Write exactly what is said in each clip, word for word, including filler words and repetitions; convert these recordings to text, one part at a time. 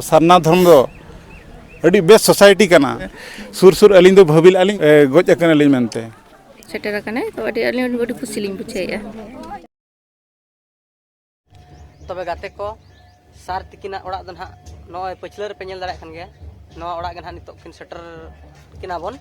ᱥᱟᱨᱱᱟ ᱫᱷᱚᱨᱚᱢ ᱫᱚ ᱟᱹᱰᱤ ᱵᱮᱥ ᱥᱳᱥᱟᱭᱴᱤ ᱠᱟᱱᱟ᱾ ᱥᱩᱨ ᱥᱩᱨ ᱟᱹᱞᱤᱧ ᱫᱚ ᱵᱷᱟᱹᱵᱤ ᱞᱮᱫᱼᱟ ᱞᱤᱧ, ᱮ, ᱜᱚᱡ ᱟᱠᱟᱱᱟᱞᱤᱧ ᱢᱮᱱᱛᱮ᱾ ᱥᱮᱴᱮᱨ ᱟᱠᱟᱱᱟᱭ, ᱛᱚ ᱟᱹᱰᱤ, ᱟᱹᱞᱤᱧ ᱟᱹᱰᱤ ᱠᱩᱥᱤ ᱞᱤᱧ ᱵᱩᱡᱷᱟᱹᱣᱮᱫᱼᱟ᱾ ᱛᱚᱵᱮ ᱜᱟᱛᱮ ᱠᱚ, ᱥᱟᱨ ᱛᱤᱠᱤᱱᱟᱜ ᱚᱲᱟᱜ ᱫᱚ ᱱᱟᱦᱟᱜ ᱱᱚᱜᱼᱚᱭ ᱯᱟᱹᱪᱷᱞᱟᱹ ᱨᱮᱯᱮ ᱧᱮᱞ ᱫᱟᱲᱮᱭᱟᱜ ᱠᱟᱱ ᱜᱮᱭᱟ᱾ ᱱᱚᱣᱟ ᱚᱲᱟᱜ ᱜᱮ ᱱᱟᱦᱟᱜ ᱱᱤᱛᱚᱜ ᱠᱤᱱ ᱥᱮᱴᱮᱨ ᱠᱤᱱᱟ ᱵᱚᱱ᱾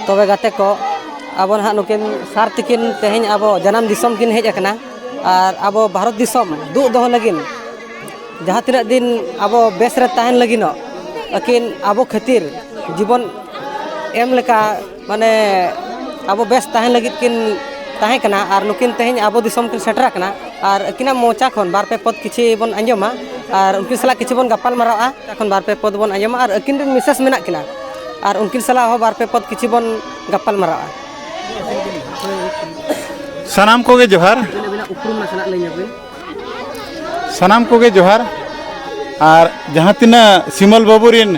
ᱛᱚᱵᱮ ᱜᱟᱛᱮ ᱠᱚ, ᱟᱵᱚ ᱱᱟᱦᱟᱜ ᱱᱩᱠᱤᱱ ᱥᱟᱨ ᱛᱤᱠᱤᱱ ᱛᱮᱦᱮᱧ ᱟᱵᱚ ᱡᱟᱱᱟᱢ ᱫᱤᱥᱚᱢ ᱠᱤᱱ ᱦᱮᱡ ᱟᱠᱟᱱᱟ, ᱟᱨ ᱟᱵᱚ ᱵᱷᱟᱨᱚᱛ ᱫᱤᱥᱚᱢ ᱫᱩᱜ ᱫᱚᱦᱚ ᱞᱟᱹᱜᱤᱫ ᱡᱟᱦᱟᱸ ᱛᱤᱱᱟᱹᱜ ᱫᱤᱱ ᱟᱵᱚ ᱵᱮᱥ ᱨᱮ ᱛᱟᱦᱮᱱ ᱞᱟᱹᱜᱤᱫᱚᱜ, ᱟᱹᱠᱤᱱ ᱟᱵᱚ ᱠᱷᱟᱹᱛᱤᱨ ᱡᱤᱵᱚᱱ ᱮᱢ ᱞᱮᱠᱟ, ᱢᱟᱱᱮ, ᱟᱵᱚ ᱵᱮᱥ ᱛᱟᱦᱮᱱ ᱞᱟᱹᱜᱤᱫ ᱠᱤᱱ ᱛᱟᱦᱮᱸ ᱠᱟᱱᱟ, ᱟᱨ ᱱᱩᱠᱤᱱ ᱛᱮᱦᱮᱧ ᱟᱵᱚ ᱫᱤᱥᱚᱢ ᱠᱤᱱ ᱥᱮᱴᱮᱨ ᱟᱠᱟᱱᱟ᱾ ᱟᱨ ᱟᱹᱠᱤᱱᱟᱜ ᱢᱚᱪᱟ ᱠᱷᱚᱱ ᱵᱟᱨ ᱯᱮ ᱯᱚᱫ ᱠᱤᱪᱷᱤ ᱵᱚᱱ ᱟᱸᱡᱚᱢᱟ, ᱟᱨ ᱩᱱᱠᱤᱱ ᱥᱟᱞᱟᱜ ᱠᱤᱪᱷᱤ ᱵᱚᱱ ᱜᱟᱯᱟᱞ ᱢᱟᱨᱟᱣᱟ᱾ ᱢᱚᱪᱟ ᱠᱷᱚᱱ ᱵᱟᱨ ᱯᱮ ᱯᱚᱫ ᱵᱚᱱ ᱟᱸᱡᱚᱢᱟ, ᱟᱨ ᱟᱹᱠᱤᱱ ᱨᱮᱱ ᱢᱤᱥᱮᱥ ᱢᱮᱱᱟᱜ ᱠᱤᱱᱟ, ᱟᱨ ᱩᱱᱠᱤᱱ ᱥᱟᱞᱟᱜ ᱦᱚᱸ ᱵᱟᱨ ᱯᱮ ᱯᱚᱫ ᱠᱤᱪᱷᱤ ᱵᱚᱱ ᱜᱟᱯᱟᱞ ᱢᱟᱨᱟᱣᱟ᱾ ᱥᱟᱱᱟᱢ ᱠᱚᱜᱮ ᱡᱚᱦᱟᱨ᱾ ᱟᱹᱵᱤᱱᱟᱜ ᱩᱯᱨᱩᱢ ᱱᱟᱥᱮᱱᱟᱜ ᱞᱟᱹᱭ ᱧᱚᱜ ᱵᱤᱱ᱾ ᱥᱟᱱᱟᱢ ᱠᱚᱜᱮ ᱡᱚᱦᱟᱨ᱾ ᱟᱨ ᱡᱟᱦᱟᱸ ᱛᱤᱱᱟᱹᱜ ᱥᱤᱢᱚᱞ ᱵᱟᱹᱵᱩ ᱨᱮᱱ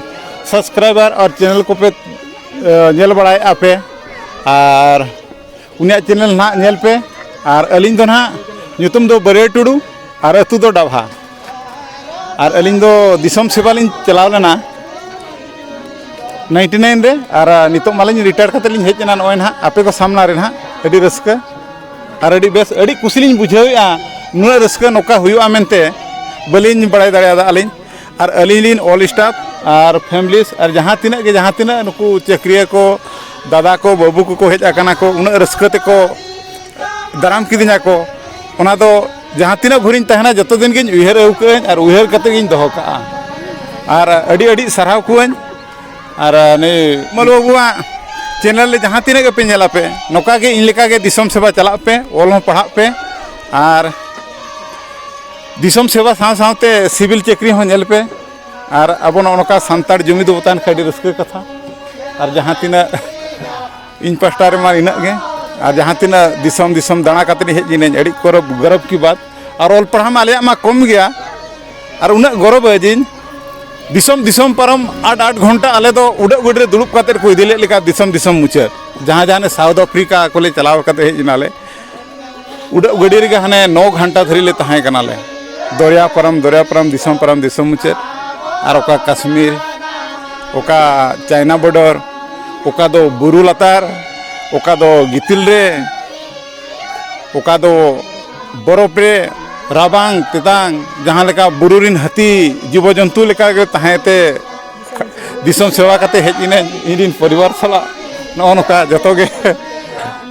ᱥᱟᱵᱥᱠᱨᱟᱭᱵᱟᱨ ᱟᱨ ᱪᱮᱱᱮᱞ ᱠᱚᱯᱮ, ᱮ, ᱧᱮᱞ ᱵᱟᱲᱟᱭᱮᱫᱼᱟ ᱯᱮ, ᱟᱨ ᱩᱱᱤᱭᱟᱜ ᱪᱮᱱᱮᱞ ᱱᱟᱦᱟᱜ ᱧᱮᱞ ᱯᱮ᱾ ᱟᱨ ᱟᱹᱞᱤᱧ ᱫᱚ ᱱᱟᱦᱟᱜ ᱧᱩᱛᱩᱢ ᱫᱚ ᱵᱟᱹᱨᱭᱟᱹ ᱴᱩᱰᱩ ᱟᱨ ᱟᱹᱛᱩ ᱫᱚ ᱰᱟᱵᱷᱟ᱾ ᱟᱨ ᱟᱹᱞᱤᱧ ᱫᱚ ᱫᱤᱥᱚᱢ ᱥᱮᱵᱟ ᱞᱤᱧ ᱪᱟᱞᱟᱣ ᱞᱮᱱᱟ ᱱᱟᱭᱤᱱᱴᱤ ᱱᱟᱭᱤᱱ ᱨᱮ, ᱟᱨ ᱱᱤᱛᱚᱜ ᱢᱟᱞᱤᱧ ᱨᱤᱴᱟᱭᱟᱨ ᱠᱟᱛᱮ ᱞᱤᱧ ᱦᱮᱡ ᱮᱱᱟ ᱱᱚᱜᱼᱚᱭ ᱱᱟᱦᱟᱜ ᱟᱯᱮ ᱠᱚ ᱥᱟᱢᱱᱟ ᱨᱮ ᱱᱟᱦᱟᱜ᱾ ᱟᱹᱰᱤ ᱨᱟᱹᱥᱠᱟᱹ ᱟᱨ ᱟᱹᱰᱤ ᱵᱮᱥ, ᱟᱹᱰᱤ ᱠᱩᱥᱤ ᱞᱤᱧ ᱵᱩᱡᱷᱟᱹᱣᱮᱫᱼᱟ᱾ ᱱᱩᱱᱟᱹᱜ ᱨᱟᱹᱥᱠᱟᱹ ᱱᱚᱝᱠᱟ ᱦᱩᱭᱩᱜᱼᱟ ᱢᱮᱱᱛᱮ ᱵᱟᱹᱞᱤᱧ ᱵᱟᱲᱟᱭ ᱫᱟᱲᱮᱭᱟᱫᱟ ᱟᱹᱞᱤᱧ᱾ ᱟᱨ ᱟᱹᱞᱤᱧ ᱨᱮᱱ ᱚᱞ ᱥᱴᱟᱯ ᱟᱨ ᱯᱷᱮᱢᱤᱞᱤᱥ ᱟᱨ ᱡᱟᱦᱟᱸ ᱛᱤᱱᱟᱹᱜ ᱜᱮ, ᱡᱟᱦᱟᱸ ᱛᱤᱱᱟᱹᱜ ᱱᱩᱠᱩ ᱪᱟᱹᱠᱨᱤᱭᱟᱹ ᱠᱚ, ᱫᱟᱫᱟ ᱠᱚ, ᱵᱟᱹᱵᱩ ᱠᱚᱠᱚ ᱦᱮᱡ ᱟᱠᱟᱱᱟ ᱠᱚ, ᱩᱱᱟᱹᱜ ᱨᱟᱹᱥᱠᱟᱹ ᱛᱮᱠᱚ ᱫᱟᱨᱟᱢ ᱠᱤᱫᱤᱧᱟ ᱠᱚ᱾ ᱚᱱᱟ ᱫᱚ ᱡᱟᱦᱟᱸ ᱛᱤᱱᱟᱹᱜ ᱵᱷᱳᱨᱤᱧ ᱛᱟᱦᱮᱱᱟ, ᱡᱚᱛᱚ ᱫᱤᱱ ᱜᱤᱧ ᱩᱭᱦᱟᱹᱨ ᱟᱹᱣᱠᱟᱹᱜᱼᱟᱹᱧ ᱟᱨ ᱩᱭᱦᱟᱹᱨ ᱠᱟᱛᱮ ᱜᱤᱧ ᱫᱚᱦᱚ ᱠᱟᱜᱼᱟ᱾ ᱟᱨ ᱟᱹᱰᱤ ᱟᱹᱰᱤ ᱥᱟᱨᱦᱟᱣ ᱠᱚᱣᱟᱹᱧ᱾ ᱟᱨ ᱱᱩᱭ ᱢᱟᱹᱞᱩ ᱵᱟᱹᱵᱩᱣᱟᱜ ᱪᱮᱱᱮᱞ ᱨᱮ ᱡᱟᱦᱟᱸ ᱛᱤᱱᱟᱹᱜ ᱜᱮᱯᱮ ᱧᱮᱞᱟ ᱯᱮ, ᱱᱚᱝᱠᱟ ᱜᱮ ᱤᱧ ᱞᱮᱠᱟ ᱜᱮ ᱫᱤᱥᱚᱢ ᱥᱮᱵᱟ ᱪᱟᱞᱟᱜ ᱯᱮ, ᱚᱞ ᱦᱚᱸ ᱯᱟᱲᱦᱟᱜ ᱯᱮ, ᱟᱨ ᱫᱤᱥᱚᱢ ᱥᱮᱵᱟ ᱥᱟᱶ ᱥᱟᱶᱛᱮ ᱥᱤᱵᱤᱞ ᱪᱟᱹᱠᱨᱤ ᱦᱚᱸ ᱧᱮᱞ ᱯᱮ᱾ ᱟᱨ ᱟᱵᱚ ᱱᱚᱜᱼᱚ ᱱᱚᱝᱠᱟ ᱥᱟᱱᱛᱟᱲ ᱡᱩᱢᱤᱫ ᱵᱚ ᱛᱟᱦᱮᱱ ᱠᱷᱟᱱ ᱟᱹᱰᱤ ᱨᱟᱹᱥᱠᱟᱹ ᱠᱟᱛᱷᱟ᱾ ᱟᱨ ᱡᱟᱦᱟᱸ ᱛᱤᱱᱟᱹᱜ ᱤᱧ ᱯᱟᱥᱴᱟ ᱨᱮᱢᱟ ᱤᱱᱟᱹᱜ ᱜᱮ, ᱟᱨ ᱡᱟᱦᱟᱸ ᱛᱤᱱᱟᱹᱜ ᱫᱤᱥᱚᱢ ᱫᱤᱥᱚᱢ ᱫᱟᱬᱟ ᱠᱟᱛᱮ ᱤᱧ ᱦᱮᱡ ᱮᱱᱟᱹᱧ, ᱟᱹᱰᱤ ᱜᱚᱨᱚᱵᱽ, ᱜᱚᱨᱚᱵᱽ ᱠᱤ ᱵᱟᱛ᱾ ᱟᱨ ᱚᱞ ᱯᱟᱲᱦᱟᱣ ᱢᱟ ᱟᱞᱮᱭᱟᱜ ᱢᱟ ᱠᱚᱢ ᱜᱮᱭᱟ, ᱟᱨ ᱩᱱᱟᱹᱜ ᱜᱚᱨᱚᱵᱽ ᱟᱹᱡᱤᱧ, ᱫᱤᱥᱚᱢ ᱫᱤᱥᱚᱢ ᱯᱟᱨᱚᱢ ᱟᱴ ᱟᱴ ᱜᱷᱚᱱᱴᱟ ᱟᱞᱮ ᱫᱚ ᱩᱰᱟᱹᱜ ᱜᱟᱹᱰᱤ ᱨᱮ ᱫᱩᱲᱩᱵ ᱠᱟᱛᱮ ᱠᱚ ᱤᱫᱤ ᱞᱮᱫ ᱞᱮᱠᱟ ᱫᱤᱥᱚᱢ ᱫᱤᱥᱚᱢ ᱢᱩᱪᱟᱹᱫ᱾ ᱡᱟᱦᱟᱸ ᱡᱟᱦᱟᱸ ᱥᱟᱣᱩᱛᱷ ᱟᱯᱷᱨᱤᱠᱟ ᱠᱚᱞᱮ ᱪᱟᱞᱟᱣ ᱠᱟᱛᱮ ᱦᱮᱡ ᱮᱱᱟᱞᱮ, ᱩᱰᱟᱹᱜ ᱜᱟᱹᱰᱤ ᱨᱮᱜᱮ ᱦᱟᱱᱮ ᱱᱚ ᱜᱷᱚᱱᱴᱟ ᱫᱷᱟᱹᱨᱤᱡ ᱞᱮ ᱛᱟᱦᱮᱸ ᱠᱟᱱᱟᱞᱮ᱾ ᱫᱚᱨᱭᱟ ᱯᱟᱨᱚᱢ, ᱫᱚᱨᱭᱟ ᱯᱟᱨᱚᱢ, ᱫᱤᱥᱚᱢ ᱯᱟᱨᱚᱢ, ᱫᱤᱥᱚᱢ ᱢᱩᱪᱟᱹᱫ᱾ ᱟᱨ ᱚᱠᱟ ᱠᱟᱥᱢᱤᱨ, ᱚᱠᱟ ᱪᱟᱭᱱᱟ ᱵᱚᱰᱚᱨ, ᱚᱠᱟ ᱫᱚ ᱵᱩᱨᱩ ᱞᱟᱛᱟᱨ, ᱚᱠᱟ ᱫᱚ ᱜᱤᱛᱤᱞ ᱨᱮ, ᱚᱠᱟ ᱫᱚ ᱵᱚᱨᱚᱯ ᱨᱮ, ᱨᱟᱵᱟᱝ ᱛᱮᱛᱟᱝ, ᱡᱟᱦᱟᱸ ᱞᱮᱠᱟ ᱵᱩᱨᱩ ᱨᱮᱱ ᱦᱟᱹᱛᱤ, ᱡᱤᱵᱚ ᱡᱚᱱᱛᱩ ᱞᱮᱠᱟ ᱜᱮ ᱛᱟᱦᱮᱸ ᱛᱮ ᱫᱤᱥᱚᱢ ᱥᱮᱵᱟ ᱠᱟᱛᱮ ᱦᱮᱡ ᱮᱱᱟᱹᱧ, ᱤᱧ ᱨᱮᱱ ᱯᱚᱨᱤᱵᱟᱨ ᱥᱟᱞᱟᱜ ᱱᱚᱜᱼᱚ ᱱᱚᱝᱠᱟ ᱡᱚᱛᱚ ᱜᱮ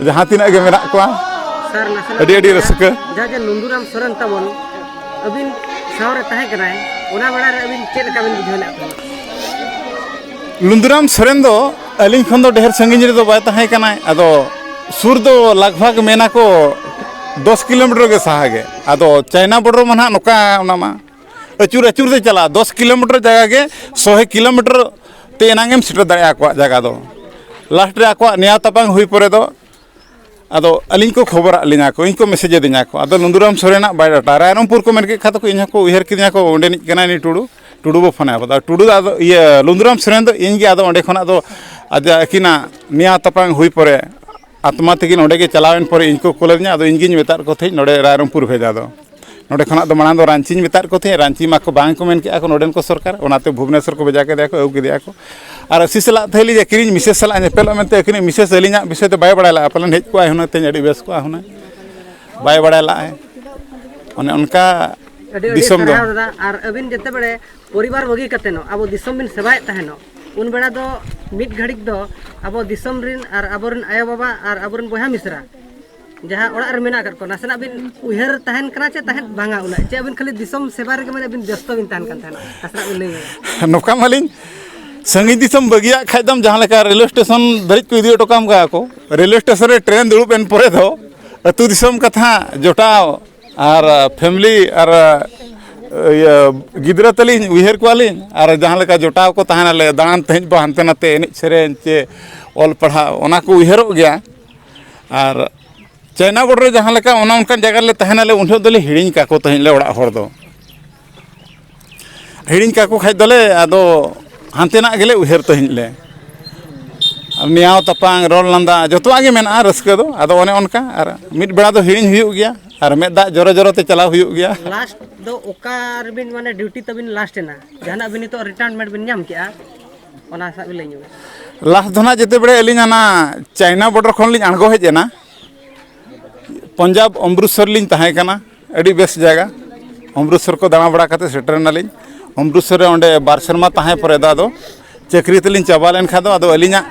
ᱡᱟᱦᱟᱸ ᱛᱤᱱᱟᱹᱜ ᱜᱮ ᱢᱮᱱᱟᱜ ᱠᱚᱣᱟ᱾ ᱥᱟᱨ, ᱱᱟᱥᱮᱱᱟᱜ ᱟᱹᱰᱤ ᱟᱹᱰᱤ ᱞᱟᱹᱭᱟ, ᱨᱟᱹᱥᱠᱟᱹ᱾ ᱡᱟᱦᱟᱸ ᱡᱮ ᱱᱩᱱᱫᱩᱨᱟᱢ ᱥᱚᱨᱮᱱ ᱛᱟᱵᱚᱱ ᱟᱹᱵᱤᱱ ᱥᱟᱶ ᱨᱮ ᱛᱟᱦᱮᱸ ᱠᱟᱱᱟᱭ, ᱚᱱᱟ ᱵᱮᱲᱟ ᱨᱮ ᱟᱹᱵᱤᱱ ᱪᱮᱫ ᱞᱮᱠᱟ ᱵᱤᱱ ᱵᱩᱡᱷᱟᱹᱣ ᱞᱮᱫ ᱛᱟᱦᱮᱸᱫ? ᱞᱩᱱᱫᱩᱨᱟᱢ ᱥᱚᱨᱮᱱ ᱫᱚ ᱟᱹᱞᱤᱧ ᱠᱷᱚᱱ ᱫᱚ ᱰᱷᱮᱨ ᱥᱟᱺᱜᱤᱧ ᱨᱮᱫᱚ ᱵᱟᱭ ᱛᱟᱦᱮᱸ ᱠᱟᱱᱟᱭ᱾ ᱟᱫᱚ ᱥᱩᱨ ᱫᱚ ᱞᱟᱜᱽ ᱵᱷᱟᱜᱽ ᱢᱮᱱᱟᱠᱚ ᱫᱚᱥ ᱠᱤᱞᱳᱢᱤᱴᱟᱨ ᱜᱮ ᱥᱟᱦᱟ ᱜᱮ᱾ ᱟᱫᱚ ᱪᱟᱭᱱᱟ ᱵᱚᱰᱚᱨ ᱢᱟ ᱱᱟᱦᱟᱜ ᱱᱚᱝᱠᱟ, ᱚᱱᱟ ᱢᱟ ᱟᱹᱪᱩᱨ ᱟᱹᱪᱩᱨ ᱛᱮ ᱪᱟᱞᱟᱜᱼᱟ᱾ ᱫᱚᱥ ᱠᱤᱞᱳᱢᱤᱴᱟᱨ ᱡᱟᱭᱜᱟ ᱜᱮ ᱥᱚᱭ ᱠᱤᱞᱳᱢᱤᱴᱟᱨ ᱛᱮ ᱮᱱᱟᱝ ᱮᱢ ᱥᱮᱴᱮᱨ ᱫᱟᱲᱮᱭᱟᱜᱼᱟ ᱟᱠᱚᱣᱟᱜ ᱡᱟᱭᱜᱟ ᱫᱚ᱾ ᱞᱟᱥᱴ ᱨᱮ ᱟᱠᱚᱣᱟᱜ ᱱᱮᱭᱟᱣ ᱛᱟᱯᱟᱢ ᱦᱩᱭ ᱯᱚᱨᱮ ᱫᱚ ᱟᱫᱚ ᱟᱹᱞᱤᱧ ᱠᱚ ᱠᱷᱚᱵᱚᱨᱟᱫ ᱞᱤᱧᱟ ᱠᱚ, ᱤᱧ ᱠᱚ ᱢᱮᱥᱮᱡᱽ ᱟᱹᱫᱤᱧᱟ ᱠᱚ᱾ ᱟᱫᱚ ᱞᱩᱸᱫᱩᱨᱟᱢ ᱥᱚᱨᱮᱱᱟᱜ ᱵᱟᱭᱳᱰᱟᱴᱟ ᱨᱟᱭᱨᱚᱝᱯᱩᱨ ᱠᱚ ᱢᱮᱱ ᱠᱮᱫ ᱠᱷᱟᱱ ᱫᱚᱠᱚ, ᱤᱧ ᱦᱚᱸᱠᱚ ᱩᱭᱦᱟᱹᱨ ᱠᱤᱫᱤᱧᱟ ᱠᱚ, ᱚᱸᱰᱮᱱᱤᱡ ᱠᱟᱱᱟᱭ ᱱᱩᱭ ᱴᱩᱰᱩ, ᱴᱩᱰᱩ ᱵᱚ ᱯᱷᱳᱱ ᱟᱭᱟ᱾ ᱟᱫᱚ ᱴᱩᱰᱩ ᱫᱚ ᱟᱫᱚ, ᱤᱭᱟᱹ, ᱞᱩᱸᱫᱩᱨᱟᱢ ᱥᱚᱨᱮᱱ ᱫᱚ ᱤᱧ ᱜᱮ ᱟᱫᱚ ᱚᱸᱰᱮ ᱠᱷᱚᱱᱟᱜ ᱫᱚ ᱟᱡᱟᱜ ᱟᱹᱠᱤᱱᱟᱜ ᱱᱮᱭᱟᱣ ᱛᱟᱯᱟᱢ ᱦᱩᱭ ᱯᱚᱨᱮ ᱟᱛᱢᱟ ᱛᱮᱠᱤᱱ ᱚᱸᱰᱮ ᱜᱮ ᱪᱟᱞᱟᱣᱮᱱ ᱯᱚᱨᱮ ᱤᱧ ᱠᱚ ᱠᱩᱞ ᱟᱹᱫᱤᱧᱟ᱾ ᱟᱫᱚ ᱤᱧ ᱜᱤᱧ ᱢᱮᱛᱟᱫ ᱠᱚ ᱛᱟᱦᱮᱸᱫ ᱱᱚᱸᱰᱮ ᱨᱟᱭᱨᱚᱝᱯᱩᱨ ᱵᱷᱮᱡᱟ ᱫᱚ᱾ ᱱᱚᱸᱰᱮ ᱠᱷᱚᱱᱟᱜ ᱫᱚ ᱢᱟᱲᱟᱝ ᱫᱚ ᱨᱟᱸᱪᱤᱧ ᱢᱮᱛᱟᱫ ᱠᱚ ᱛᱟᱦᱮᱸᱫ, ᱨᱟᱸᱪᱤ ᱢᱟᱠᱚ ᱵᱟᱝ ᱠᱚ ᱢᱮᱱ ᱠᱮᱫᱼᱟ ᱠᱚ ᱱᱚᱸᱰᱮᱱ ᱠᱚ ᱥᱚᱨᱠᱟᱨ, ᱚᱱᱟᱛᱮ ᱵᱷᱩᱵᱽᱱᱮᱥᱚᱨ ᱠᱚ ᱵᱷᱮᱡᱟ ᱠᱮᱫᱮᱭᱟ ᱠᱚ, ᱟᱹᱜᱩ ᱠᱮᱫᱮᱭᱟ ᱠᱚ᱾ ᱟᱨ ᱟᱹᱥᱤ ᱥᱟᱞᱟᱜ ᱛᱟᱦᱮᱸ ᱞᱤᱧ ᱡᱟᱹᱠᱤᱨᱤᱧ ᱢᱤᱥᱮᱥ ᱥᱟᱞᱟᱜ ᱧᱮᱯᱮᱞᱚᱜ ᱢᱮᱱᱛᱮ, ᱟᱹᱠᱤᱱᱤᱡ ᱢᱤᱥᱮᱥ ᱟᱹᱞᱤᱧᱟᱜ ᱵᱤᱥᱚᱭ ᱛᱮ ᱵᱟᱭ ᱵᱟᱲᱟᱭ ᱞᱟᱜᱼᱟ, ᱯᱟᱞᱮᱱ ᱦᱮᱡ ᱠᱚᱜᱼᱟᱭ ᱦᱩᱱᱟᱹᱝ, ᱛᱮᱦᱮᱧ ᱟᱹᱰᱤ ᱵᱮᱥ ᱠᱚᱜᱼᱟ ᱦᱩᱱᱟᱹᱝ, ᱵᱟᱭ ᱵᱟᱲᱟᱭ ᱞᱟᱜᱼᱟᱭ᱾ ᱚᱱᱮ ᱚᱱᱠᱟ ᱟᱹᱰᱤ ᱟᱹᱰᱤ ᱫᱤᱥᱚᱢ ᱫᱚ᱾ ᱥᱟᱨᱦᱟᱣ ᱫᱟᱫᱟ᱾ ᱟᱨ ᱟᱹᱵᱤᱱ ᱡᱮᱛᱮ ᱵᱮᱲᱮ ᱯᱚᱨᱤᱵᱟᱨ ᱵᱟᱹᱜᱤ ᱠᱟᱛᱮ ᱱᱚ ᱟᱵᱚ ᱫᱤᱥᱚᱢ ᱵᱤᱱ ᱥᱮᱵᱟᱭᱮᱫ ᱛᱟᱦᱮᱱᱚᱜ, ᱩᱱ ᱵᱮᱲᱟ ᱫᱚ ᱢᱤᱫ ᱜᱷᱟᱹᱲᱤᱡ ᱫᱚ ᱟᱵᱚ ᱫᱤᱥᱚᱢ ᱨᱤᱱ ᱟᱨ ᱟᱵᱚᱨᱮᱱ ᱟᱭᱳᱼᱵᱟᱵᱟ ᱟᱨ ᱟᱵᱚᱨᱮᱱ ᱵᱚᱭᱦᱟ ᱢᱤᱥᱨᱟ ᱡᱟᱦᱟᱸ ᱚᱲᱟᱜ ᱨᱮ ᱢᱮᱱᱟᱜ ᱟᱠᱟᱫ ᱠᱚᱣᱟ, ᱱᱟᱥᱮᱱᱟᱜ ᱵᱤᱱ ᱩᱭᱦᱟᱹᱨ ᱛᱟᱦᱮᱱ ᱠᱟᱱᱟ ᱪᱮ ᱛᱟᱦᱮᱸᱫ ᱵᱟᱝᱟ ᱩᱱᱟᱹᱜ? ᱪᱮ ᱟᱹᱵᱤᱱ ᱠᱷᱟᱹᱞᱤ ᱫᱤᱥᱚᱢ ᱥᱮᱵᱟ ᱨᱮᱜᱮ ᱢᱟᱱᱮ ᱟᱹᱵᱤᱱ ᱵᱮᱥᱛᱚ ᱵᱤᱱ ᱛᱟᱦᱮᱱ ᱠᱟᱱ ᱛᱟᱦᱮᱱᱟ? ᱱᱟᱥᱮᱱᱟᱜ ᱵᱤᱱ ᱞᱟᱹᱭ ᱧᱚᱜᱟ᱾ ᱱᱚᱝᱠᱟ ᱢᱟᱞᱤᱧ ᱥᱟᱺᱜᱤᱧ ᱫᱤᱥᱚᱢ ᱵᱟᱹᱜᱤᱭᱟᱜ ᱠᱷᱟᱡ ᱫᱚᱢ ᱡᱟᱦᱟᱸ ᱞᱮᱠᱟ ᱨᱮᱞᱣᱮ ᱥᱴᱮᱥᱚᱱ ᱫᱷᱟᱹᱨᱤᱡ ᱠᱚ ᱤᱫᱤ ᱦᱚᱴᱚ ᱠᱟᱢ ᱠᱟᱜᱼᱟ ᱠᱚ, ᱨᱮᱞᱣᱮ ᱥᱴᱮᱥᱚᱱ ᱨᱮ ᱴᱨᱮᱱ ᱫᱩᱲᱩᱵ ᱮᱱ ᱯᱚᱨᱮ ᱫᱚ ᱟᱹᱛᱩ ᱫᱤᱥᱚᱢ ᱠᱟᱛᱷᱟ ᱡᱚᱴᱟᱣ ᱟᱨ ᱯᱷᱮᱢᱞᱤ ᱟᱨ ᱤᱭᱟᱹ ᱜᱤᱫᱽᱨᱟᱹ ᱛᱟᱹᱞᱤᱧ ᱩᱭᱦᱟᱹᱨ ᱠᱚᱣᱟᱞᱤᱧ, ᱟᱨ ᱡᱟᱦᱟᱸ ᱞᱮᱠᱟ ᱡᱚᱴᱟᱣ ᱠᱚ ᱛᱟᱦᱮᱱᱟᱞᱮ, ᱫᱟᱬᱟᱱ ᱛᱮᱦᱮᱧ ᱵᱟ ᱦᱟᱱᱛᱮ ᱱᱟᱛᱮ, ᱮᱱᱮᱡ ᱥᱮᱨᱮᱧ ᱪᱮ ᱚᱞ ᱯᱟᱲᱦᱟᱣ, ᱚᱱᱟ ᱠᱚ ᱩᱭᱦᱟᱹᱨᱚᱜ ᱜᱮᱭᱟ᱾ ᱟᱨ ᱪᱟᱭᱱᱟ ᱵᱚᱰᱟᱨ ᱨᱮ ᱡᱟᱦᱟᱸ ᱞᱮᱠᱟ ᱚᱱᱟ ᱚᱱᱠᱟᱱ ᱡᱟᱭᱜᱟ ᱨᱮᱞᱮ ᱛᱟᱦᱮᱱᱟᱞᱮ, ᱩᱱ ᱡᱚᱦᱚᱜ ᱫᱚᱞᱮ ᱦᱤᱲᱤᱧ ᱠᱟᱠᱚ ᱛᱟᱦᱮᱸᱫ ᱞᱮ ᱚᱲᱟᱜ ᱦᱚᱲ ᱫᱚ᱾ ᱦᱤᱲᱤᱧ ᱠᱟᱠᱚ ᱠᱷᱟᱡ ᱫᱚᱞᱮ ᱟᱫᱚ ᱦᱟᱱᱛᱮᱱᱟᱜ ᱜᱮᱞᱮ ᱩᱭᱦᱟᱹᱨ ᱛᱟᱦᱮᱸᱫ ᱞᱮ᱾ ᱟᱨ ᱱᱮᱭᱟᱣ ᱛᱟᱯᱟᱝ, ᱨᱚᱲ ᱞᱟᱸᱫᱟ, ᱡᱚᱛᱚᱣᱟᱜ ᱜᱮ ᱢᱮᱱᱟᱜᱼᱟ ᱨᱟᱹᱥᱠᱟᱹ ᱫᱚ᱾ ᱟᱫᱚ ᱚᱱᱮ ᱚᱱᱠᱟ ᱟᱨ ᱢᱤᱫ ᱵᱮᱲᱟ ᱫᱚ ᱦᱤᱲᱤᱧ ᱦᱩᱭᱩᱜ ᱜᱮᱭᱟ, ᱟᱨ ᱢᱮᱫ ᱫᱟᱜ ᱡᱚᱨᱚ ᱡᱚᱨᱚ ᱛᱮ ᱪᱟᱞᱟᱣ ᱦᱩᱭᱩᱜ ᱜᱮᱭᱟ᱾ ᱞᱟᱥᱴ ᱫᱚ ᱚᱠᱟ ᱨᱮᱵᱤᱱ, ᱢᱟᱱᱮ, ᱰᱤᱭᱩᱴᱤ ᱛᱟᱵᱤᱱ ᱞᱟᱥᱴ ᱮᱱᱟ? ᱡᱟᱦᱟᱱᱟᱜ ᱵᱤᱱ ᱱᱤᱛᱚᱜ ᱨᱤᱴᱟᱭᱟᱨᱢᱮᱱᱴ ᱵᱤᱱ ᱧᱟᱢ ᱠᱮᱜᱼᱟ, ᱚᱱᱟ ᱥᱟᱵ ᱵᱤᱱ ᱞᱟᱹᱭ ᱧᱚᱜᱟ᱾ ᱞᱟᱥᱴ ᱫᱚ ᱱᱟᱜ ᱡᱮᱛᱮ ᱵᱮᱲᱮ ᱟᱹᱞᱤᱧ ᱦᱟᱱᱟ ᱪᱟᱭᱱᱟ ᱵᱚᱰᱟᱨ ᱠᱷᱚᱱ ᱞᱤᱧ ᱟᱬᱜᱚ ᱦᱮᱡ ᱮᱱᱟ, ᱯᱚᱧᱡᱟᱵᱽ ᱚᱢᱨᱤᱛᱥᱚᱨ ᱞᱤᱧ ᱛᱟᱦᱮᱸ ᱠᱟᱱᱟ᱾ ᱟᱹᱰᱤ ᱵᱮᱥ ᱡᱟᱭᱜᱟ᱾ ᱚᱢᱨᱤᱛᱥᱚᱨ ᱠᱚ ᱫᱟᱬᱟ ᱵᱟᱲᱟ ᱠᱟᱛᱮ ᱥᱮᱴᱮᱨ ᱮᱱᱟᱞᱤᱧ᱾ ᱚᱢᱨᱤᱛᱥᱚᱨ ᱨᱮ ᱚᱸᱰᱮ ᱵᱟᱨ ᱥᱮᱨᱢᱟ ᱛᱟᱦᱮᱸ ᱯᱚᱨᱮ ᱫᱚ ᱟᱫᱚ ᱪᱟᱹᱠᱨᱤ ᱛᱮᱞᱤᱧ ᱪᱟᱵᱟ ᱞᱮᱱ ᱠᱷᱟᱱ ᱫᱚ ᱟᱫᱚ ᱟᱹᱞᱤᱧᱟᱜ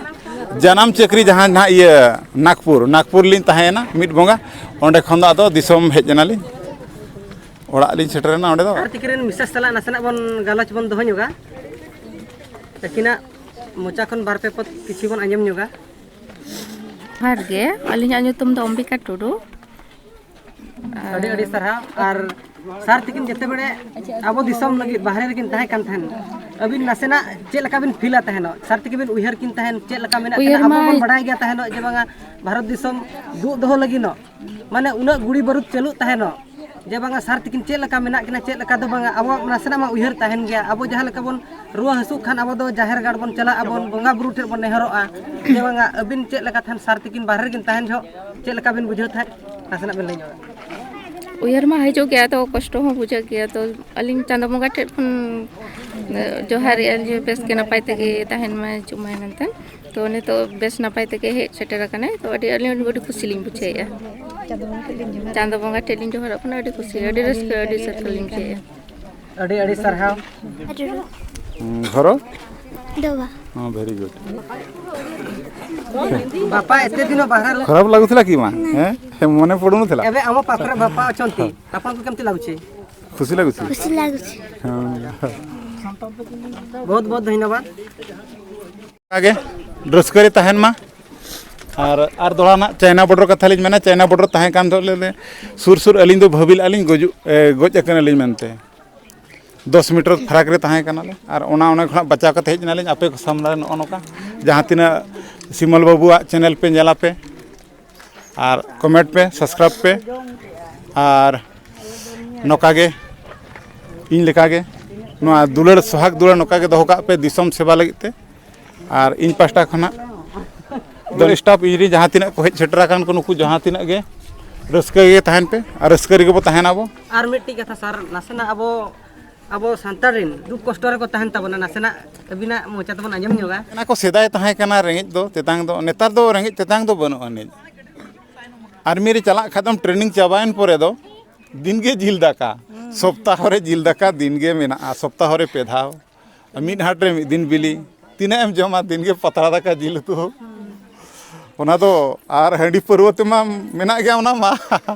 ᱡᱟᱱᱟᱢ ᱪᱟᱹᱠᱨᱤ ᱡᱟᱦᱟᱸ ᱱᱟᱦᱟᱜ ᱤᱭᱟᱹ ᱱᱟᱜᱽᱯᱩᱨ, ᱱᱟᱜᱽᱯᱩᱨ ᱞᱤᱧ ᱛᱟᱦᱮᱸᱭᱮᱱᱟ ᱢᱤᱫ ᱵᱚᱸᱜᱟ᱾ ᱚᱸᱰᱮ ᱠᱷᱚᱱ ᱫᱚ ᱟᱫᱚ ᱫᱤᱥᱚᱢ ᱦᱮᱡ ᱮᱱᱟᱞᱤᱧ, ᱚᱲᱟᱜ ᱞᱤᱧ ᱥᱮᱴᱮᱨᱮᱱᱟ ᱚᱸᱰᱮ ᱫᱚ᱾ ᱟᱨ ᱛᱤᱠᱤᱱ ᱨᱮᱱ ᱢᱤᱥᱮᱥ ᱥᱟᱞᱟᱜ ᱱᱟᱥᱮᱱᱟᱜ ᱵᱚᱱ ᱜᱟᱞᱚᱪ ᱵᱚᱱ ᱫᱚᱦᱚ ᱧᱚᱜᱟ, ᱟᱹᱠᱤᱱᱟᱜ ᱢᱚᱪᱟ ᱠᱷᱚᱱ ᱵᱟᱨ ᱯᱮ ᱯᱚᱫ ᱠᱤᱪᱷᱩ ᱵᱚᱱ ᱟᱸᱡᱚᱢ ᱧᱚᱜᱟ᱾ ᱡᱚᱦᱟᱨ ᱜᱮ, ᱟᱹᱞᱤᱧᱟᱜ ᱧᱩᱛᱩᱢ ᱫᱚ ᱚᱢᱵᱤᱠᱟ ᱴᱩᱰᱩ᱾ ᱟᱹᱰᱤ ᱟᱹᱰᱤ ᱥᱟᱨᱦᱟᱣ᱾ ᱟᱨ ᱥᱟᱨ ᱛᱤᱠᱤᱱ ᱡᱮᱛᱮ ᱵᱮᱲᱮ ᱟᱵᱚ ᱫᱤᱥᱚᱢ ᱞᱟᱹᱜᱤᱫ ᱵᱟᱦᱨᱮ ᱨᱮᱠᱤᱱ ᱛᱟᱦᱮᱸ ᱠᱟᱱ ᱛᱟᱦᱮᱱ, ᱟᱹᱵᱤᱱ ᱱᱟᱥᱮᱱᱟᱜ ᱪᱮᱫ ᱞᱮᱠᱟ ᱵᱤᱱ ᱯᱷᱤᱞᱟ ᱛᱟᱦᱮᱱᱚᱜ? ᱥᱟᱨ ᱛᱤᱠᱤᱱ ᱵᱤᱱ ᱩᱭᱦᱟᱹᱨ ᱠᱤᱱ ᱛᱟᱦᱮᱱ ᱪᱮᱫ ᱞᱮᱠᱟ ᱢᱮᱱᱟᱜ ᱠᱤᱱᱟ? ᱩᱭᱦᱟᱹᱨ ᱟᱵᱚ ᱢᱟ ᱵᱚᱱ ᱵᱟᱰᱟᱭ ᱜᱮᱭᱟ ᱛᱟᱦᱮᱱᱚᱜ ᱡᱮ ᱵᱟᱝᱟ ᱵᱷᱟᱨᱚᱛ ᱫᱤᱥᱚᱢ ᱫᱩᱜ ᱫᱚᱦᱚ ᱞᱟᱹᱜᱤᱫ ᱱᱚᱜ, ᱢᱟᱱᱮ, ᱩᱱᱟᱹᱜ ᱜᱩᱲᱤ ᱵᱟᱹᱨᱩᱫ ᱪᱟᱹᱞᱩᱜ ᱛᱟᱦᱮᱱᱚᱜ, ᱡᱮ ᱵᱟᱝᱟ ᱥᱟᱨ ᱛᱤᱠᱤᱱ ᱪᱮᱫ ᱞᱮᱠᱟ ᱢᱮᱱᱟᱜ ᱠᱤᱱᱟ, ᱪᱮᱫ ᱞᱮᱠᱟ ᱫᱚ ᱵᱟᱝᱟ, ᱟᱵᱚᱣᱟᱜ ᱱᱟᱥᱮᱱᱟᱜ ᱢᱟ ᱩᱭᱦᱟᱹᱨ ᱛᱟᱦᱮᱱ ᱜᱮᱭᱟ᱾ ᱟᱵᱚ ᱡᱟᱦᱟᱸ ᱞᱮᱠᱟ ᱵᱚᱱ ᱨᱩᱣᱟᱹ ᱦᱟᱹᱥᱩᱜ ᱠᱷᱟᱱ ᱟᱵᱚ ᱫᱚ ᱡᱟᱦᱮᱨ ᱜᱟᱲ ᱵᱚᱱ ᱪᱟᱞᱟᱜ ᱟᱵᱚᱱ, ᱵᱚᱸᱜᱟ ᱵᱩᱨᱩ ᱴᱷᱮᱱ ᱵᱚᱱ ᱱᱮᱦᱚᱨᱚᱜᱼᱟ᱾ ᱡᱮ ᱵᱟᱝᱟ ᱟᱹᱵᱤᱱ ᱪᱮᱫ ᱞᱮᱠᱟ ᱛᱟᱦᱮᱱ ᱥᱟᱨ ᱛᱤᱠᱤᱱ ᱵᱟᱦᱨᱮ ᱨᱮᱠᱤᱱ ᱛᱟᱦᱮᱱ ᱡᱚᱦᱚᱜ ᱪᱮᱫ ᱞᱮᱠᱟ ᱵᱤᱱ ᱵᱩᱡᱷᱟᱹᱣ ᱛᱟᱦᱮᱸᱫ, ᱱᱟᱥᱮᱱᱟᱜ ᱵᱤᱱ ᱞᱟᱹᱭ ᱧᱚᱜᱟ? ᱩᱭᱦᱟᱹᱨ ᱢᱟ ᱦᱤᱡᱩᱜ ᱜᱮᱭᱟ, ᱛᱚ ᱠᱚᱥᱴᱚ ᱦᱚᱸ ᱵᱩᱡᱷᱟᱹᱜ ᱜᱮᱭᱟ᱾ ᱛᱚ ᱟᱹᱞᱤᱧ ᱪᱟᱸᱫᱳ ᱵᱚᱸᱜᱟ ᱴᱷᱮᱱ ᱠᱷᱚᱱ ᱡᱚᱦᱟᱨᱮᱜᱼᱟ ᱡᱮ ᱵᱮᱥ ᱜᱮ ᱱᱟᱯᱟᱭ ᱛᱮᱜᱮ ᱛᱟᱦᱮᱱ ᱢᱟᱭ, ᱦᱤᱡᱩᱜ ᱢᱟᱭ ᱢᱮᱱᱛᱮ᱾ ᱛᱚ ᱱᱤᱛᱚᱜ ᱵᱮᱥ ᱱᱟᱯᱟᱭ ᱛᱮᱜᱮ ᱦᱮᱡ ᱥᱮᱴᱮᱨ ᱟᱠᱟᱱᱟᱭ, ᱛᱚ ᱟᱹᱰᱤ, ᱟᱹᱞᱤᱧ ᱟᱹᱰᱤ ᱠᱩᱥᱤ ᱞᱤᱧ ᱵᱩᱡᱷᱟᱹᱣᱮᱫᱼᱟ᱾ ᱪᱟᱸᱫᱳ ᱵᱚᱸᱜᱟ ᱴᱷᱮᱱ ᱞᱤᱧ ᱡᱚᱦᱟᱨᱚᱜ ᱠᱟᱱᱟ, ᱟᱹᱰᱤ ᱠᱩᱥᱤ, ᱟᱹᱰᱤ ᱨᱟᱹᱥᱠᱟᱹ, ᱟᱹᱰᱤ ᱥᱟᱹᱨᱛᱷᱚᱠ ᱞᱤᱧ ᱵᱩᱡᱷᱟᱹᱣᱮᱫᱼᱟ᱾ ᱟᱹᱰᱤ ᱟᱹᱰᱤ ᱥᱟᱨᱦᱟᱣ᱾ ᱦᱩᱸ, ᱜᱷᱚᱨᱚ? ᱫᱚᱵᱟ᱾ ᱦᱚᱸ, very good. ବାପା ଏତେ ଦିନ ବାହାରେ ଖରାପ ଲାଗୁଥିଲା କି ମା? ହେଁ? ମନେ ପଡୁନଥିଲା? ଏବେ ଆମ ପାଖରେ ବାପା ଅଛନ୍ତି, ଆପଣଙ୍କୁ କେମିତି ଲାଗୁଛି? ଖୁସି ଲାଗୁଛି? ଖୁସି ଲାଗୁଛି। ହଁ। ᱵᱚᱦᱩᱛ ᱵᱚᱦᱩᱛ ᱫᱷᱚᱱᱭᱚᱵᱟᱫ᱾ ᱚᱱᱠᱟᱜᱮ ᱨᱟᱹᱥᱠᱟᱹ ᱨᱮ ᱛᱟᱦᱮᱱ ᱢᱟ᱾ ᱟᱨ ᱟᱨ ᱫᱚᱦᱲᱟ ᱱᱟᱜ ᱪᱟᱭᱱᱟ border ᱠᱟᱛᱷᱟ ᱞᱤᱧ ᱢᱮᱱᱟ, ᱪᱟᱭᱱᱟ border ᱛᱟᱦᱮᱸ ᱠᱟᱱ ᱫᱚ ᱞᱮ ᱥᱩᱨ ᱥᱩᱨ ᱟᱹᱞᱤᱧ ᱫᱚ ᱵᱷᱟᱹᱵᱤ ᱞᱮᱫᱼᱟ ᱞᱤᱧ ᱜᱚᱡᱩᱜ ᱮ, ᱜᱚᱡ ᱟᱠᱟᱱᱟᱞᱤᱧ ᱢᱮᱱᱛᱮ᱾ ᱫᱚᱥ ᱢᱤᱴᱟᱨ ᱯᱷᱟᱨᱟᱠ ᱨᱮ ᱛᱟᱦᱮᱸ ᱠᱟᱱᱟᱞᱮ᱾ ᱟᱨ ᱚᱱᱟ ᱚᱱᱟ ᱠᱷᱚᱱᱟᱜ ᱵᱟᱪᱟᱣ ᱠᱟᱛᱮ ᱦᱮᱡ ᱮᱱᱟᱞᱤᱧ ᱟᱯᱮ ᱠᱚ ᱥᱟᱢᱱᱟ ᱨᱮ᱾ ᱱᱚᱜᱼᱚ ᱱᱚᱝᱠᱟ ᱡᱟᱦᱟᱸ ᱛᱤᱱᱟᱹᱜ ᱥᱤᱢᱚᱞ ᱵᱟᱹᱵᱩᱣᱟᱜ ᱪᱮᱱᱮᱞ ᱯᱮ ᱧᱮᱞᱟ ᱯᱮ, ᱟᱨ ᱠᱚᱢᱮᱱᱴ ᱯᱮ, ᱥᱟᱵᱥᱠᱨᱟᱭᱤᱵᱽ ᱯᱮ, ᱟᱨ ᱱᱚᱝᱠᱟ ᱜᱮ ᱤᱧ ᱞᱮᱠᱟ ᱜᱮ ᱱᱚᱣᱟ ᱫᱩᱞᱟᱹᱲ, ᱥᱚᱦᱟᱜᱽ ᱫᱩᱞᱟᱹᱲ ᱱᱚᱝᱠᱟ ᱜᱮ ᱫᱚᱦᱚ ᱠᱟᱜ ᱯᱮ ᱫᱤᱥᱚᱢ ᱥᱮᱵᱟ ᱞᱟᱹᱜᱤᱫ ᱛᱮ᱾ ᱟᱨ ᱤᱧ ᱯᱟᱦᱴᱟ ᱠᱷᱚᱱᱟᱜ ᱫᱚ ᱥᱴᱟᱯ ᱤᱧ ᱨᱮ ᱡᱟᱦᱟᱸ ᱛᱤᱱᱟᱹᱜ ᱠᱚ ᱦᱮᱡ ᱥᱮᱴᱮᱨ ᱟᱠᱟᱱ ᱠᱚ, ᱱᱩᱠᱩ ᱡᱟᱦᱟᱸ ᱛᱤᱱᱟᱹᱜ ᱜᱮ ᱨᱟᱹᱥᱠᱟᱹ ᱜᱮ ᱛᱟᱦᱮᱱ ᱯᱮ ᱟᱨ ᱨᱟᱹᱥᱠᱟᱹ ᱨᱮᱜᱮ ᱵᱚ ᱛᱟᱦᱮᱱᱟ ᱵᱚ᱾ ᱟᱨ ᱢᱤᱫᱴᱤᱡ ᱠᱟᱛᱷᱟ ᱥᱟᱨ, ᱱᱟᱥᱮᱱᱟᱜ ᱟᱵᱚ, ᱟᱵᱚ ᱥᱟᱱᱛᱟᱲ ᱨᱮᱱ ᱫᱩᱠ ᱠᱚᱥᱴᱚ ᱨᱮᱠᱚ ᱛᱟᱦᱮᱱ ᱛᱟᱵᱚᱱᱟ, ᱱᱟᱥᱮᱱᱟᱜ ᱟᱹᱵᱤᱱᱟᱜ ᱢᱚᱪᱟ ᱛᱮᱵᱚᱱ ᱟᱸᱡᱚᱢ ᱧᱚᱜᱟ᱾ ᱚᱱᱟ ᱠᱚ ᱥᱮᱫᱟᱭ ᱛᱟᱦᱮᱸ ᱠᱟᱱᱟ ᱨᱮᱸᱜᱮᱡ ᱫᱚ ᱛᱮᱛᱟᱝ ᱫᱚ, ᱱᱮᱛᱟᱨ ᱫᱚ ᱨᱮᱸᱜᱮᱡ ᱛᱮᱛᱟᱝ ᱫᱚ ᱵᱟᱹᱱᱩᱜ ᱟᱹᱱᱤᱡ᱾ ᱟᱨᱢᱤ ᱨᱮ ᱪᱟᱞᱟᱜ ᱠᱷᱟᱡ ᱫᱚᱢ ᱴᱨᱮᱱᱤᱝ ᱪᱟᱵᱟᱭᱮᱱ ᱯᱚᱨᱮ ᱫᱚ ᱫᱤᱱ ᱜᱮ ᱡᱤᱞ ᱫᱟᱠᱟ, ᱥᱚᱯᱛᱟᱦᱚ ᱨᱮ ᱡᱤᱞ ᱫᱟᱠᱟ ᱫᱤᱱ ᱜᱮ ᱢᱮᱱᱟᱜᱼᱟ, ᱥᱚᱯᱛᱟᱦᱚ ᱨᱮ ᱯᱮ ᱫᱷᱟᱣ᱾ ᱢᱤᱫ ᱦᱟᱴ ᱨᱮ ᱢᱤᱫ ᱫᱤᱱ ᱵᱤᱞᱤ, ᱛᱤᱱᱟᱹᱜ ᱮᱢ ᱡᱚᱢᱟ? ᱫᱤᱱ ᱜᱮ ᱯᱟᱛᱲᱟ ᱫᱟᱠᱟ, ᱡᱤᱞ ᱩᱛᱩ᱾ ᱚᱱᱟ ᱫᱚ ᱟᱨ ᱦᱟᱺᱰᱤ ᱯᱟᱹᱨᱣᱟᱹ ᱛᱮᱢᱟ ᱢᱮᱱᱟᱜ ᱜᱮᱭᱟ, ᱚᱱᱟ ᱢᱟ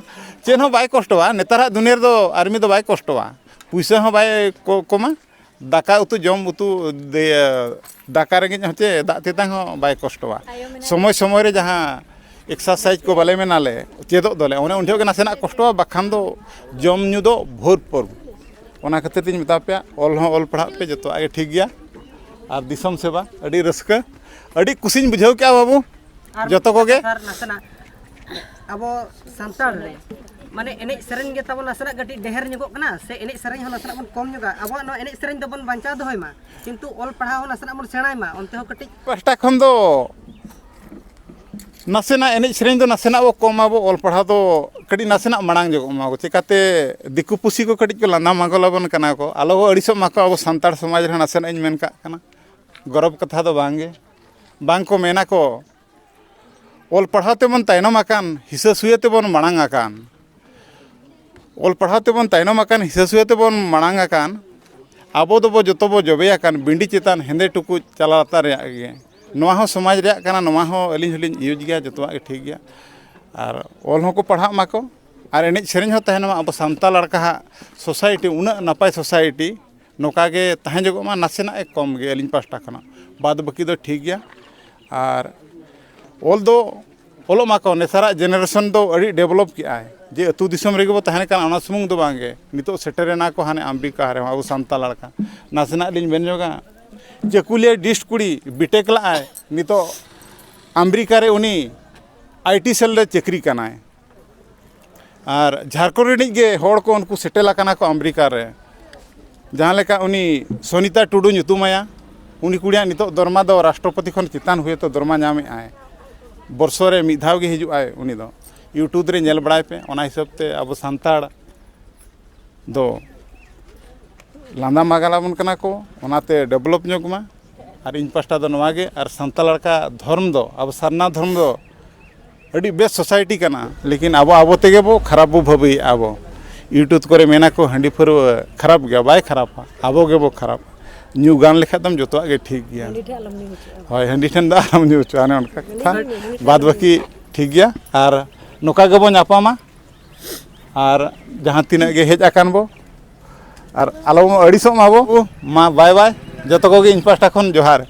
ᱪᱮᱫ ᱦᱚᱸ ᱵᱟᱭ ᱠᱚᱥᱴᱚᱣᱟ᱾ ᱱᱮᱛᱟᱨᱟᱜ ᱫᱩᱱᱤᱭᱟᱹ ᱨᱮᱫᱚ ᱟᱨᱢᱤ ᱫᱚ ᱵᱟᱭ ᱠᱚᱥᱴᱚᱣᱟ, ᱯᱩᱭᱥᱟᱹ ᱦᱚᱸ ᱵᱟᱭ ᱠᱚ- ᱠᱚᱢᱟ, ᱫᱟᱠᱟ ᱩᱛᱩ ᱡᱚᱢ ᱩᱛᱩ ᱫᱮ- ᱫᱟᱠᱟ ᱨᱮᱸᱜᱮᱡ ᱦᱚᱸ ᱪᱮ ᱫᱟᱜ ᱛᱮᱛᱟᱝ ᱦᱚᱸ ᱵᱟᱭ ᱠᱚᱥᱴᱚᱣᱟ᱾ ᱥᱚᱢᱚᱭ ᱥᱚᱢᱚᱭ ᱨᱮ ᱡᱟᱦᱟᱸ ᱮᱠᱥᱟᱨᱥᱟᱭᱤᱡᱽ ᱠᱚ ᱵᱟᱞᱮ ᱢᱮᱱᱟᱞᱮ, ᱪᱮᱫᱚᱜ ᱫᱚᱞᱮ, ᱚᱱᱮ ᱩᱱ ᱡᱚᱦᱚᱜ ᱜᱮ ᱱᱟᱥᱮᱱᱟᱜ ᱠᱚᱥᱴᱚᱣᱟ, ᱵᱟᱠᱷᱟᱱ ᱫᱚ ᱡᱚᱢ ᱧᱩ ᱫᱚ ᱵᱷᱚᱨᱯᱩᱨ᱾ ᱚᱱᱟ ᱠᱷᱟᱹᱛᱤᱨ ᱛᱤᱧ ᱢᱮᱛᱟ ᱯᱮᱭᱟ, ᱚᱞ ᱦᱚᱸ ᱚᱞ ᱯᱟᱲᱦᱟᱜ ᱯᱮ, ᱡᱚᱛᱚᱣᱟᱜ ᱜᱮ ᱴᱷᱤᱠ ᱜᱮᱭᱟ᱾ ᱟᱨ ᱫᱤᱥᱚᱢ ᱥᱮᱵᱟ ᱟᱹᱰᱤ ᱨᱟᱹᱥᱠᱟᱹ, ᱟᱹᱰᱤ ᱠᱩᱥᱤᱧ ᱵᱩᱡᱷᱟᱹᱣ ᱠᱮᱜᱼᱟ ᱵᱟᱹᱵᱩ, ᱟᱨ ᱡᱚᱛᱚ ᱢᱤᱫᱴᱤᱡ ᱠᱚᱜᱮ᱾ ᱠᱟᱛᱷᱟ ᱥᱟᱨ, ᱱᱟᱥᱮᱱᱟᱜ ᱟᱵᱚ ᱥᱟᱱᱛᱟᱲ ᱨᱮ ᱢᱟᱱᱮ ᱮᱱᱮᱡ ᱥᱮᱨᱮᱧ ᱜᱮ ᱛᱟᱵᱚᱱ ᱱᱟᱥᱮᱱᱟᱜ ᱠᱟᱹᱴᱤᱡ ᱰᱷᱮᱨ ᱧᱚᱜᱚᱜ ᱠᱟᱱᱟ, ᱥᱮ ᱮᱱᱮᱡ ᱥᱮᱨᱮᱧ ᱦᱚᱸ ᱱᱟᱥᱮᱱᱟᱜ ᱵᱚᱱ ᱠᱚᱢ ᱧᱚᱜᱟ? ᱟᱵᱚᱣᱟᱜ ᱱᱚᱣᱟ ᱮᱱᱮᱡ ᱥᱮᱨᱮᱧ ᱫᱚᱵᱚᱱ ᱵᱟᱧᱪᱟᱣ ᱫᱚᱦᱚᱭ ᱢᱟ, ᱠᱤᱱᱛᱩ ᱚᱞ ᱯᱟᱲᱦᱟᱣ ᱦᱚᱸ ᱱᱟᱥᱮᱱᱟᱜ ᱵᱚᱱ ᱥᱮᱬᱟᱭ ᱢᱟ, ᱚᱱᱛᱮ ᱦᱚᱸ ᱠᱟᱹᱴᱤᱡ᱾ ᱯᱟᱦᱴᱟ ᱠᱷᱚᱱ ᱫᱚ ᱱᱟᱥᱮᱱᱟᱜ ᱮᱱᱮᱡ ᱥᱮᱨᱮᱧ ᱫᱚ ᱱᱟᱥᱮᱱᱟᱜ ᱵᱚ ᱠᱚᱢ ᱟᱵᱚ, ᱚᱞ ᱯᱟᱲᱦᱟᱣ ᱫᱚ ᱠᱟᱹᱴᱤᱡ ᱱᱟᱥᱮᱱᱟᱜ ᱢᱟᱲᱟᱝ ᱧᱚᱜᱚᱜ ᱢᱟ ᱵᱚ᱾ ᱪᱤᱠᱟᱛᱮ ᱫᱤᱠᱩ ᱯᱩᱥᱤ ᱠᱚ ᱠᱟᱹᱴᱤᱡ ᱠᱚ ᱞᱟᱸᱫᱟ ᱢᱟᱜᱚᱞ ᱟᱵᱚᱱ ᱠᱟᱱᱟ ᱠᱚ, ᱟᱞᱚ ᱠᱚ ᱟᱹᱲᱤᱥᱚᱜ ᱢᱟᱠᱚ ᱟᱵᱚ ᱥᱟᱱᱛᱟᱲ ᱥᱚᱢᱟᱡᱽ ᱨᱮᱦᱚᱸ᱾ ᱱᱟᱥᱮᱱᱟᱜ ᱤᱧ ᱢᱮᱱ ᱠᱟᱜ ᱠᱟᱱᱟ, ᱜᱚᱨᱚᱵᱽ ᱠᱟᱛᱷᱟ ᱫᱚ ᱵᱟᱝ ᱜᱮ᱾ ᱵᱟᱝ ᱠᱚ ᱢᱮᱱᱟ ᱠᱚ, ᱚᱞ ᱯᱟᱲᱦᱟᱣ ᱛᱮᱵᱚᱱ ᱛᱟᱭᱱᱚᱢ ᱟᱠᱟᱱ, ᱦᱤᱥᱟᱹ ᱥᱩᱭᱟᱹ ᱛᱮᱵᱚᱱ ᱢᱟᱲᱟᱝ ᱟᱠᱟᱱ᱾ ᱚᱞ ᱯᱟᱲᱦᱟᱣ ᱛᱮᱵᱚᱱ ᱛᱟᱭᱱᱚᱢ ᱟᱠᱟᱱ, ᱦᱤᱥᱟᱹ ᱥᱩᱭᱟᱹ ᱛᱮᱵᱚᱱ ᱢᱟᱲᱟᱝ ᱟᱠᱟᱱ, ᱟᱵᱚ ᱫᱚᱵᱚ ᱡᱚᱛᱚ ᱵᱚ ᱡᱚᱵᱮ ᱟᱠᱟᱱ ᱵᱤᱸᱰᱤ ᱪᱮᱛᱟᱱ ᱦᱮᱸᱫᱮ ᱴᱩᱠᱩᱡ ᱪᱟᱞᱟᱣ ᱞᱟᱛᱟᱨ ᱨᱮᱭᱟᱜ ᱜᱮ᱾ ᱱᱚᱣᱟ ᱦᱚᱸ ᱥᱚᱢᱟᱡᱽ ᱨᱮᱭᱟᱜ ᱠᱟᱱᱟ, ᱱᱚᱣᱟ ᱦᱚᱸ ᱟᱹᱞᱤᱧ ᱦᱚᱸᱞᱤᱧ ᱤᱭᱩᱡᱽ ᱜᱮᱭᱟ, ᱡᱚᱛᱚᱣᱟᱜ ᱜᱮ ᱴᱷᱤᱠ ᱜᱮᱭᱟ᱾ ᱟᱨ ᱚᱞ ᱦᱚᱸᱠᱚ ᱯᱟᱲᱦᱟᱜ ᱢᱟᱠᱚ, ᱟᱨ ᱮᱱᱮᱡ ᱥᱮᱨᱮᱧ ᱦᱚᱸ ᱛᱟᱦᱮᱱ ᱢᱟ᱾ ᱟᱵᱚ ᱥᱟᱱᱛᱟᱲ ᱞᱟᱲᱠᱟᱦᱟᱜ ᱥᱳᱥᱟᱭᱴᱤ, ᱩᱱᱟᱹᱜ ᱱᱟᱯᱟᱭ ᱥᱳᱥᱟᱭᱴᱤ, ᱱᱚᱝᱠᱟ ᱜᱮ ᱛᱟᱦᱮᱸ ᱡᱚᱜᱚᱜ ᱢᱟ, ᱱᱟᱥᱮᱱᱟᱜ ᱮ ᱠᱚᱢ ᱜᱮ ᱟᱹᱞᱤᱧ ᱯᱟᱦᱴᱟ ᱠᱷᱚᱱᱟᱜ, ᱵᱟᱫ ᱵᱟᱹᱠᱤ ᱫᱚ ᱴᱷᱤᱠ ᱜᱮᱭᱟ᱾ ᱟᱨ ᱚᱞ ᱫᱚ ᱚᱞᱚᱜ ᱢᱟᱠᱚ, ᱱᱮᱛᱟᱨᱟᱜ ᱡᱮᱱᱟᱨᱮᱥᱚᱱ ᱫᱚ ᱟᱹᱰᱤ ᱰᱮᱵᱷᱞᱚᱯ ᱠᱮᱜᱼᱟᱭ, ᱡᱮ ᱟᱹᱛᱩ ᱫᱤᱥᱚᱢ ᱨᱮᱜᱮ ᱵᱚ ᱛᱟᱦᱮᱱ ᱠᱟᱱᱟ, ᱚᱱᱟ ᱥᱩᱢᱩᱝ ᱫᱚ ᱵᱟᱝ ᱜᱮ, ᱱᱤᱛᱚᱜ ᱥᱮᱴᱮᱨᱮᱱᱟ ᱠᱚ ᱦᱟᱱᱮ ᱟᱢᱮᱨᱤᱠᱟ ᱨᱮᱦᱚᱸ ᱟᱵᱚ ᱥᱟᱱᱛᱟᱲ ᱞᱮᱠᱟ᱾ ᱱᱟᱥᱮᱱᱟᱜ ᱞᱤᱧ ᱢᱮᱱ ᱧᱚᱜᱟ, ᱪᱟᱹᱠᱩᱞᱤᱭᱟᱹ ᱰᱤᱥᱴ ᱠᱩᱲᱤ ᱵᱤᱴᱮᱠ ᱞᱟᱜᱼᱟᱭ, ᱱᱤᱛᱚᱜ ᱟᱢᱮᱨᱤᱠᱟ ᱨᱮ ᱩᱱᱤ ᱟᱭ ᱴᱤ ᱥᱮᱞ ᱨᱮ ᱪᱟᱹᱠᱨᱤ ᱠᱟᱱᱟᱭ᱾ ᱟᱨ ᱡᱷᱟᱲᱠᱷᱚᱸᱰ ᱨᱤᱱᱤᱡ ᱜᱮ ᱦᱚᱲ ᱠᱚ ᱩᱱᱠᱩ ᱥᱮᱴᱮᱞ ᱟᱠᱟᱱᱟ ᱠᱚ ᱟᱢᱮᱨᱤᱠᱟ ᱨᱮ᱾ ᱡᱟᱦᱟᱸ ᱞᱮᱠᱟ ᱩᱱᱤ ᱥᱚᱱᱤᱛᱟ ᱴᱩᱰᱩ ᱧᱩᱛᱩᱢᱟᱭᱟ, ᱩᱱᱤ ᱠᱩᱲᱤᱭᱟᱜ ᱱᱤᱛᱚᱜ ᱫᱚᱨᱢᱟ ᱫᱚ ᱨᱟᱥᱴᱨᱚᱯᱚᱛᱤ ᱠᱷᱚᱱ ᱪᱮᱛᱟᱱ ᱦᱩᱭᱟᱹᱛᱚ ᱫᱚᱨᱢᱟ ᱧᱟᱢᱮᱫ ᱟᱭ᱾ ᱵᱚᱨᱥᱚ ᱨᱮ ᱢᱤᱫ ᱫᱷᱟᱣ ᱜᱮ ᱦᱤᱡᱩᱜ ᱟᱭ ᱩᱱᱤ ᱫᱚ᱾ YouTube ᱨᱮ ᱧᱮᱞ ᱵᱟᱲᱟᱭ ᱯᱮ, ᱚᱱᱟ ᱦᱤᱥᱟᱹᱵ ᱛᱮ ᱟᱵᱚ ᱥᱟᱱᱛᱟᱲ ᱫᱚ ᱞᱟᱸᱫᱟ ᱢᱟᱜᱟᱞ ᱟᱵᱚᱱ ᱠᱟᱱᱟ ᱠᱚ, ᱚᱱᱟᱛᱮ ᱰᱮᱵᱷᱞᱚᱯ ᱧᱚᱜ ᱢᱟ᱾ ᱟᱨ ᱤᱧ ᱯᱟᱥᱴᱟ ᱫᱚ ᱱᱚᱣᱟ ᱜᱮ, ᱟᱨ ᱥᱟᱱᱛᱟᱲ ᱞᱮᱠᱟ ᱫᱷᱚᱨᱢ ᱫᱚ, ᱟᱵᱚ ᱥᱟᱨᱱᱟ ᱫᱷᱚᱨᱢ ᱫᱚ ᱟᱹᱰᱤ ᱵᱮᱥ ᱥᱳᱥᱟᱭᱴᱤ ᱠᱟᱱᱟ, ᱞᱮᱠᱤᱱ ᱟᱵᱚ ᱟᱵᱚ ᱛᱮᱜᱮ ᱵᱚ ᱠᱷᱟᱨᱟᱯ ᱵᱚ ᱵᱷᱟᱹᱵᱤᱭᱮᱫᱼᱟ ᱵᱚ᱾ YouTube ᱠᱚᱨᱮ ᱢᱮᱱᱟ ᱠᱚ ᱦᱟᱺᱰᱤ ᱯᱟᱹᱨᱣᱟᱹ ᱠᱷᱟᱨᱟᱯ ᱜᱮᱭᱟ, ᱵᱟᱭ ᱠᱷᱟᱨᱟᱯᱟ, ᱟᱵᱚ ᱜᱮᱵᱚ ᱠᱷᱟᱨᱟᱯᱟ᱾ ᱧᱩ ᱜᱟᱱ ᱞᱮᱠᱷᱟᱡ ᱫᱚᱢ ᱡᱚᱛᱚᱣᱟᱜ ᱜᱮ ᱴᱷᱤᱠ ᱜᱮᱭᱟ᱾ ᱦᱟᱺᱰᱤ ᱴᱷᱮᱱ ᱟᱞᱚᱢ ᱧᱩ ᱦᱚᱪᱚᱜᱼᱟ᱾ ᱦᱳᱭ, ᱦᱟᱺᱰᱤ ᱴᱷᱮᱱ ᱫᱚ ᱟᱞᱚᱢ ᱧᱩ ᱦᱚᱪᱚᱜᱼᱟ, ᱚᱱᱮ ᱚᱱᱠᱟ ᱠᱟᱛᱷᱟ᱾ ᱦᱟᱺᱰᱤ ᱴᱷᱮᱱ ᱵᱟᱫ ᱵᱟᱹᱠᱤ ᱴᱷᱤᱠ ᱜᱮᱭᱟ, ᱟᱨ ᱱᱚᱝᱠᱟ ᱜᱮᱵᱚ ᱧᱟᱯᱟᱢᱟ᱾ ᱟᱨ ᱡᱟᱦᱟᱸ ᱛᱤᱱᱟᱹᱜ ᱜᱮ ᱦᱮᱡ ᱟᱠᱟᱱ ᱵᱚ, ᱟᱨ ᱟᱞᱚ ᱵᱚᱱ ᱟᱹᱲᱤᱥᱚᱜ ᱢᱟ ᱵᱚ᱾ ᱢᱟ ᱵᱟᱭ ᱵᱟᱭ, ᱡᱚᱛᱚ ᱠᱚᱜᱮ ᱤᱧ ᱯᱟᱦᱴᱟ ᱠᱷᱚᱱ ᱡᱚᱦᱟᱨ᱾